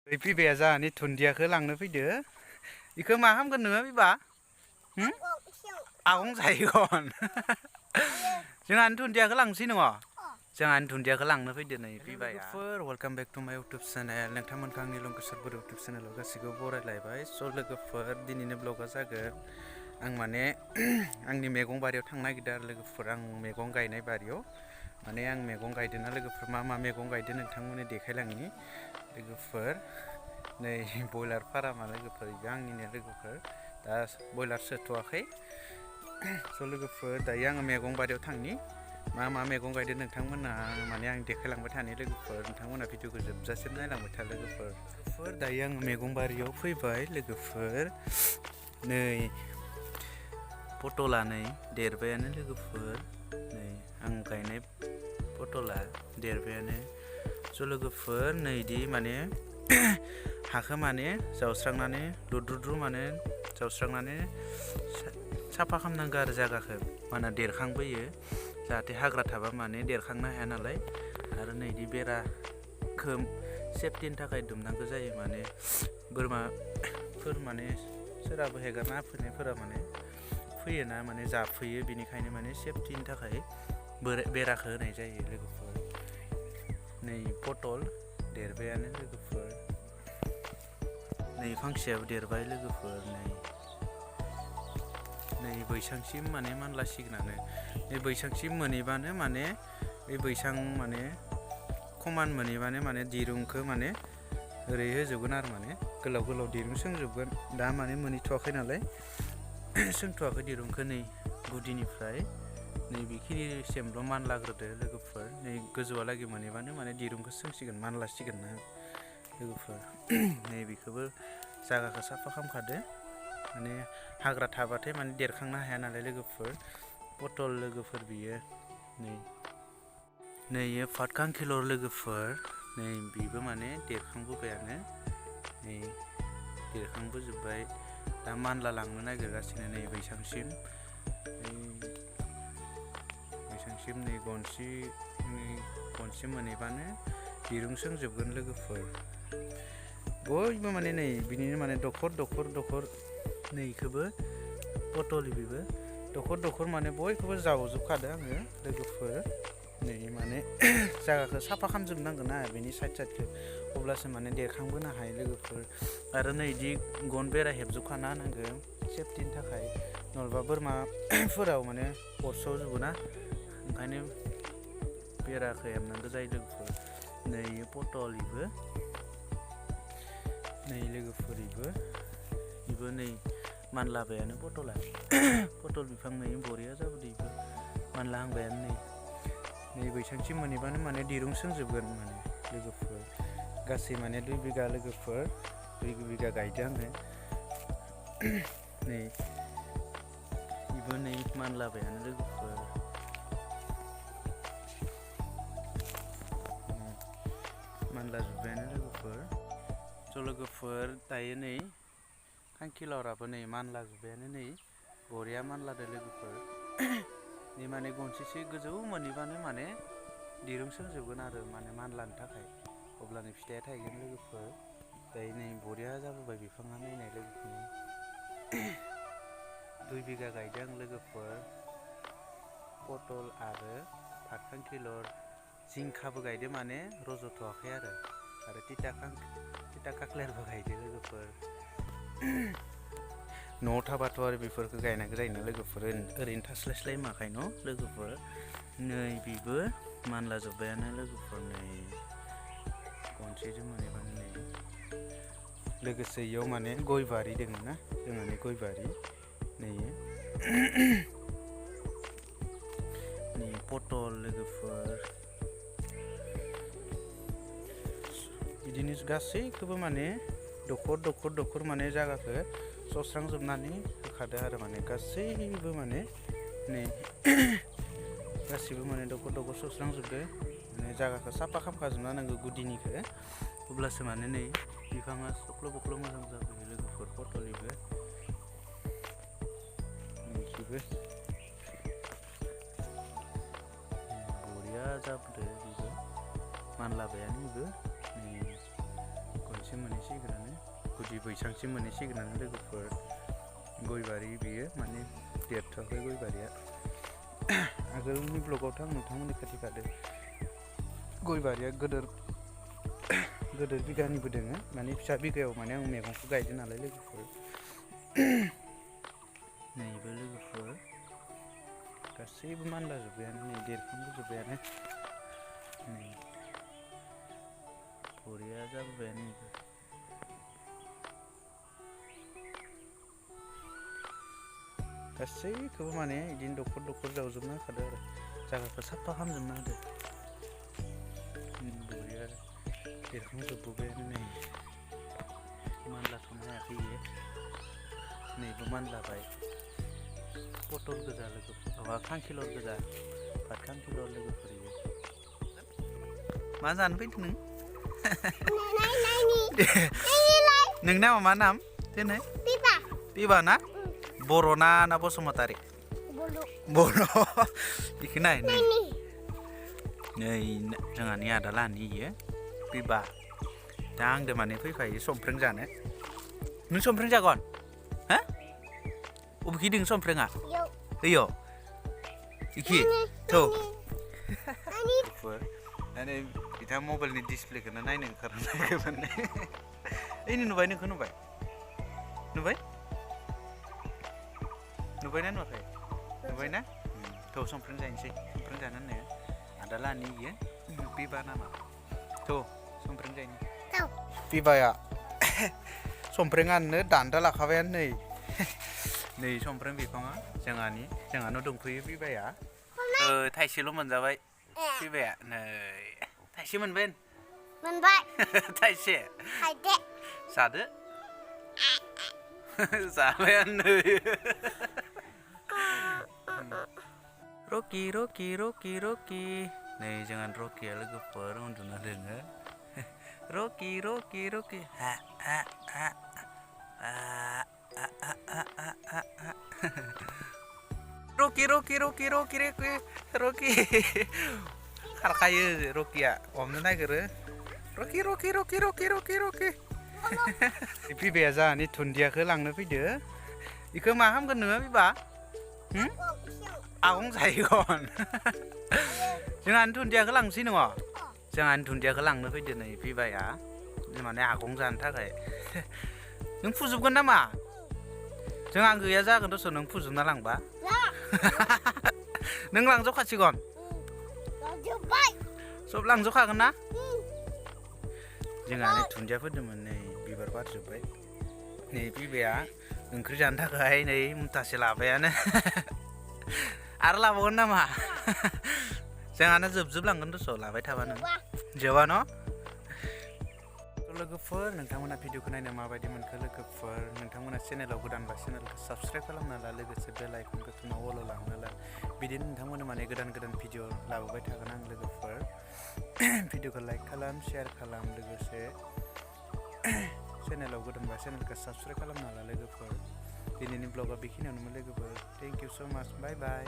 ओइ बिबाया जाहानि धुन्दियाखौ लांनो फैदो इखो मा खालामगोन नोङो बिबा आगं जाहैगोन जोंहानि धुन्दियाखौ लांसै नङा जोंहानि धुन्दियाखौ लांनो फैदो नै बिबाया वेलकाम बेक टु माय इउटुब चेनेल नोंथांमोनखौ आंनि लंकेश्वर बर' इउटुब चेनेलाव गासैखौबो बरायलायबाय स' लोगोफोर दिनैनि ब्लगा जागोन आं माने आंनि मैगं बारियाव थांनो नागिरदों आरो लोगोफोर आं मैगं गायनाय बारियाव माने आं मैगं गायदोंना लोगोफोर मा मैगं गायदों नोंथांमोननो देखायलांनि लोगोफोर नै बयलार फारामा लोगोफोर इबो आंनिनो लोगोफोर दा बयलार सोथ'वाखै स' लोगोफोर दायो आङो मैगं बारियाव थांनि मा मैगं गायदों नोंथांमोना माने आं देखायलांबाय थानि लोगोफोर नोंथांमोना भिडिअखौ जोबजासिम नायलांबाय था लोगोफोर दायो आङो मैगं बारियाव फैबाय लोगोफोर नै पटला नै देरबायानो लोगोफोर नै आं गायनाय पटला देरबायानो स' लोगोफोर नैदि माने हाखौ माने जावस्रांनानै दुद्रु माने जावस्रांनानै साफा खालामनांगौ आरो जायगाखौ माने देरखांबोयो जाहाथे हाग्रा थाबा माने देरखांनो हाया नालाय आरो नैदि बेराखौ सेफटिनि थाखाय दुमनांगौ जायो माने बोरमाफोर माने सोरहाबो हेगारना फैनायफोरा माने फैयोना माने जाफैयो बेनिखायनो माने सेफटिनि थाखाय बेराखौ होनाय जायो लोगोफोर नै पटल देरबायानो लोगोफोर नै फांसेयाबो देरबाय लोगोफोर नै बैसांसिम माने मानलासिगोनानो बे बैसांसिम मोनहैबानो माने बे बैसां माने खमान मोनहैबानो माने दिरुंखौ माने ओरै होजोबगोन आरो माने गोलाव दिरुं सोंजोबगोन दा माने मोनहैथ'वाखै नालाय सोंथ'वाखै दिरुंखौ नै गुदिनिफ्राय नै बेखिनिसिमल' मानलाग्रोदो लोगोफोर नै गोजौआलागै मोनहैबानो माने दिरुंखौ सोंसिगोन मानलासिगोन ना लोगोफोर नै बेखौबो जायगाखौ साफा खालामखादो माने हाग्रा थाबाथाय माने देरखांनो हाया नालाय लोगोफोर पटल लोगोफोर बियो नै फातखांखिलर लोगोफोर नै बेबो माने देरखांबोबायानो नै देरखांबोजोब्बाय दा मानला लांनो नागिरगासिनो नै बैसांसिम नै गनसि मोनहैबानो दिरुं सोंजोबगोन लोगोफोर बयबो माने नै बिनिनो माने दखर नै इखौबो पटल बेबो दखर माने बयखौबो जावजोबखादो आङो लोगोफोर नै माने जायगाखौ साफा खालामजोबनांगोन ना बेनि साइडखौ अब्लासो माने देरखांबोनो हायो लोगोफोर आरो नै इदि गन बेरा हेबजोबखाना होनांगौ सेफटिनि थाखाय नङाबा बोरमाफोराव माने अरस'जोबो ना ओंखायनो बेराखौ हेबनांगौ जायो लोगोफोर नै पटल नै लोगोफोर इबो नै मानलाबायानो पटल बिफां नै बरिया जाबोदो इबो मानलाहांबायानो नै बैसांसिम मोनहैबानो माने दिरुं सोंजोबगोन माने लोगोफोर गासै माने 2 बिगा लोगोफोर 2 बिगा गायदो आङो नै इबो नै मानलाबायानो लोगोफोर मानलाजोब्बायानो लोगोफोर दायो नै खांखिलराबो नै मानलाजोब्बायानो नै बरिया मानलादो लोगोफोर नै माने गनसेसो गोजौ मोनहैबानो माने दिरुं सोंजोबगोन आरो माने मानलानो थाखाय अब्लानो फिथाइया थायगोन लोगोफोर दायो नै बरिया जाबोबाय बिफाङा नायनाय लोगोफोर 2 बिगा गायदों आं लोगोफोर पटल आरो फातखांखिलर जिंखाबो गायदो माने रज'थ'वाखै आरो तिता काख्लेरबो गायदो लोगोफोर न'आव थाबाथ' आरो बेफोरखौ गायनांगौ जायोना लोगोफोर ओरैनो थास्लायस्लाय माखाय न' लोगोफोर नै बेबो मानलाजोब्बायानो लोगोफोर नै गनसेजों मोनहैबानो नै लोगोसे इयाव माने गय बारि दङ ना जोंहानि गय बारि नै पटल लोगोफोर बिदिनो गासैखौबो माने दखर माने जायगाखौ सस्रांजोबनानै होखादो आरो माने गासैबो माने नै गासैबो माने दखर सस्रांजोबदो माने जायगाखौ साफा खालामखाजोबना नांगौ गुदिनिखौ अब्लासो माने नै बिफाङा सख्ल' बख्ल' मोजां जाबोयो लोगोफोर पटलनिबो बरिया जाबोदो बेबो मानलाबायानो बेबो नै गनसे बैसांसिम मोनहैसिगोनानो गुदि बैसांसिम मोनहैसिगोनानो लोगोफोर गयबारि बेयो माने देरथ'वाखै गयबारिया आगोलनि ब्लगावथ' आं नोंथांमोननि खाथि खादो गयबारिया गोदोर बिगानिबो दोङो माने फिसा बिगायाव माने आं मैगंखौ गायदों नालाय लोगोफोर नैबो लोगोफोर गासैबो मानलाजोब्बायानो नै देरखांबोजोब्बायानो नै बरिया जाबोबायानो गासैखौबो माने बिदिनो दखर जावजोबना होखादो आरो जायगाखौ साफा खालामजोबना होदो बरिया देरखांजोबबोबायानो नै मानलाथ'नो हायाखै इयो नैबो मानलाबाय पटल गोजा लोगोफोर माबा खांखिलर गोजा भात खांखिलर लोगोफोर इयो मा जानो फैदों नों नोंनि नामा मा नाम दिनै पिबा ना बर' ना बसुमतारी बर' बेखौ नाय नै जोंहानि आदा लानि इयो पिबा दा आंदो माने फैफायो समफ्रें जानो नों समफ्रें जागोन हा अबेखि दों समफ्रेंआ ओइयो इखि थौ माने बिथाङा मबाइलनि डिसप्लेखौनो नायनो ओंखारनायमोन ओइ नुबाय नोंखौ नुबाय नुबायना नुवाखै नुबायना थौ समफ्रें जानो होननाया आदा लानि इयो पिबा नामा थौ समफ्रें जायनि पिबाया समफ्रेंआनो दान्दा लाखाबायानो नै समफ्रें बिफाङा जोंहानाव दंफैयो पिबाया थाइसेल' मोनजाबाय पिबाया नै थाइसे मोनबाय थाइसे जादो जाबायानो रकि नै जोंहा रकिया लोगोफोर उन्दुना दोङो रकि रकि खारखायो रकिया हमनो नागिरो रकि पिबाया जाहानि दुन्दियाखौ लांनो फैदो इखौ मा खालामगोन नोङो पिबा आगं जाहैगोन जोंहानि दुन्दियाखौ लांसै नङा जोंहानि दुन्दियाखौ लांनो फैदो नै पिबाया माने आगं जानो थाखाय नों फुजोबगोन नामा जोंहा गैया जागोन दस' नों फुजोबना लांबा नों लांजोबखासिगोन सब लांजोबखागोन ना जोंहा नै दुन्दिया फोदोंमोन नै बिबार बारजोब्बाय नै पिबाया ओंख्रि जानो थाखाय नै मुथासे लाबायानो आरो लाबावगोन नामा जोंहानो जोबलांगोन दस' लाबाय थाबा नों जोबा न' लोगोफोर नोंथांमोना भिडिअखौ नायनो माबायदि मोनखो लोगोफोर नोंथांमोना चेनेलाव गोदानबा चेनेलखौ साबस्क्राइब खालामना ला लोगोसे बेल आइकनखौ थुना अलाव लांना ला बिदिनो नोंथांमोना माने गोदान भिडिअ लाबोबाय थागोन आं लोगोफोर भिडिअखौ लाइक खालाम शेयार खालाम लोगोसे चेनेलाव गोदानबा चेनेलखौ साबस्क्राइब खालामना ला लोगोफोर दिनैनि ब्लगा बेखिनियावनोमोन लोगोफोर थेंक इउ स' माच बाय